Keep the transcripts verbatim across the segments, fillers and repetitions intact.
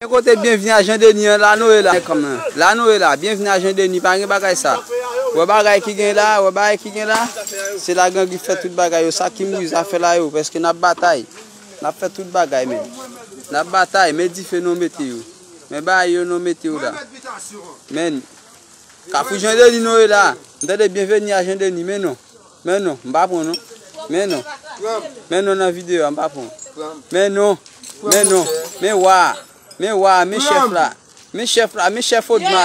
Kote byenvni a Jan Deni an, la nou ye la. La nou ye la, byenvni a Jan Deni, pa gen bagay sa. Wè bagay ki gen la, wè bagay ki gen la. Se la gang ki fè tout bagay yo, sa ki mouri zafè la yo, paske n ap batay. N ap fè tout bagay, men. N ap batay, men dife nou mete yo. Men bagay yo nou mete yo la. Men, Kafou Jan Deni nou ye la. M tande byenvni a Jan Deni, men non. Men non, m pa pran non. Men non. Men non nan videyo a, m pa pran. Men non. Men non. Men wa. Men wa, men chèf la. Men chèf la, men chèf Odma.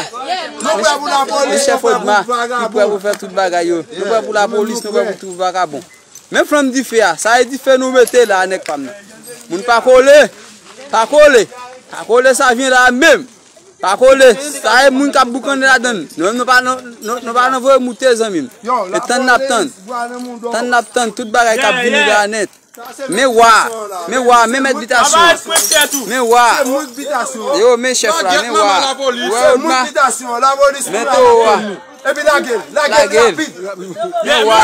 Nou prè pou lapolis, men chèf Odma, ki prè pou fè tout bagay yo. Nou prè pou lapolis, nou prè pou tout vagabon. Men flanm dife a, sa e dife nou mete la, nèg pa m nan. Moun pa kole, pa kole, pa kole sa vyen la menm. Pa kole, sa e moun k ap boukannen ladann. Nou menm nou pa, nou, nou, nou pa nan voye moute zanmi m. E tann n ap tann. Tann n ap tann tout bagay k ap vini la nèt. Men wa, men wa, men mèt bitasyon. Men wa. Yo, men chèf la, men wa. Wè Odma. Men towo a. Epi lage l, lage l rapid. Men wa.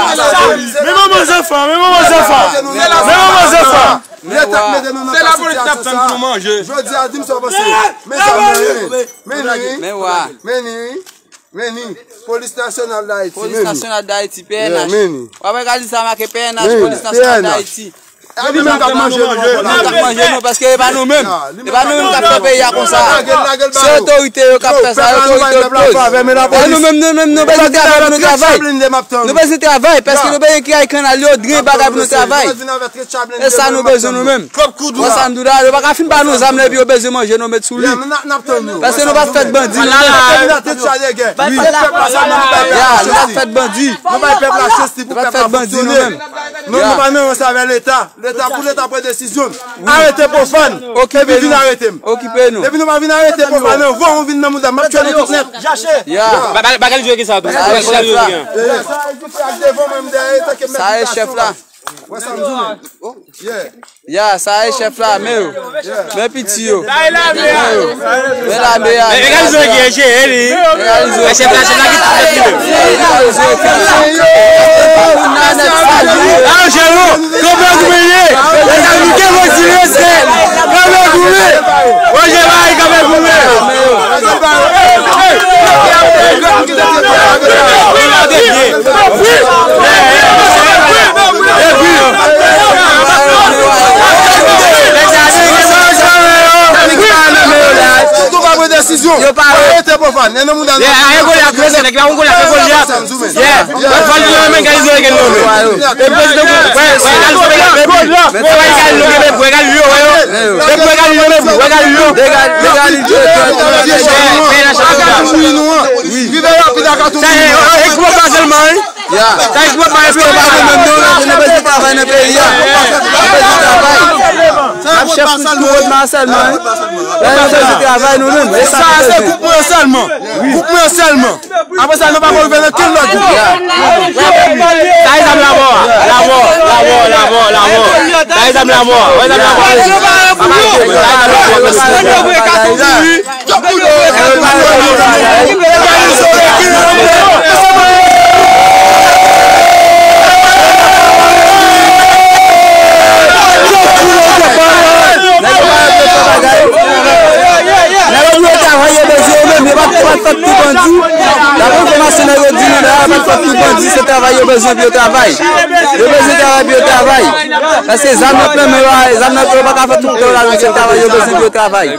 Men manman zanfan, men manman zanfan. Men manman zanfan. Leta k mete nou nan ka sitiyasyon sa. Jodi a, di m sa w panse. Men zam nan, men ni, men ni, men ni, Polis Nasyonal d Ayiti, Polis Nasyonal d Ayiti, P N H. W ap gade sa make P N H, Polis Nasyonal d Ayiti. Li menm k ap manje nou ankò la. K ap manje nou, paske e pa nou menm. E pa nou menm k ap fè peyi a konsa. Se otorite yo k ap fè sa, otorite yo k koz. E nou menm, nou menm, nou bezwen travay pou nou travay. Nou bezwen travay, paske nou bezwen kiray kanal yo, dren bagay pou nou travay. E sa nou bezwen nou menm. Wè sa m di w la, yo pa ka fin ba nou zam la epi yo bezwen manje nou met sou li. Paske nou pa t fèt bandi, nou menm. Ya, nou pa t fèt bandi. Nou pa t fèt bandi, nou menm. Nou, nou pa nan ranse avè Leta. Leta, pou Leta pran desizyon l. Arete Pwofàn. Epi vin arete m. Okipe nou. Epi nou pa vin arete Pwofàn anvan ou vin nan mouda, m ap tchwe nou tout nèt. Ya. Bagay li jwe ki sa tou. Bagay li jwe ki sa. Sa e chèf la. Wè sa m di w. Yeah. Ya, sa e chèf la, men yo. Men piti yo. Men yo. Men lame a. Men Egalize ki e jere li. Egalize. Men chèf la, chèf la ki tout nèt li menm. Egalize ki. Anjelo, konpè goumen ye. Egalize ki vòt di respè. Konpè goumen. Wòje Mayi, konpè goumen. Yo pa pran desizyon. Yo pa arete Pwofàn. Nèg la pran Goliath, Goliath. Yeah. Pwofàn li nan men Egalize gen nan men. E prezidan pou wè, wè Egalize, wè Egalize, wè Egalize, wè Egalize, wè Egalize. Dega, dega li dwe fè. Rive rapid ak Atoubwi. Sa e, e, e, e, sèlman, wi. Ya. Sa e, e, e, paske pa nou menm non, nou bezwen travay nan peyi a. Nou bezwen travay. N ap chèf tout, tout Odma sèlman, wi. La, nou bezwen travay nou menm. E sa nou bezwen. Sa se gwoup mwen sèlman. Gwoup mwen sèlman. Apre sa, nou pa ka rive nan kenn lòt gwoup. Sa e zam la mò, la mò, la mò, la mò, la mò. Sa e zam la mò, wè zam la mò. Sa e zam la mò. Nèg yo dwe travay, yo bezwen yo menm, yo pa t, yo pa t fèt pou bandi. Daprè enfòmasyon nèg yo di nou la, yo pa t fèt pou bandi, se travay yo bezwen pou yo travay. Yo bezwen travay pou yo travay. Paske zam nan nan men yo a, zam nan yo pa ka fè tout tan la, se travay yo bezwen pou yo travay.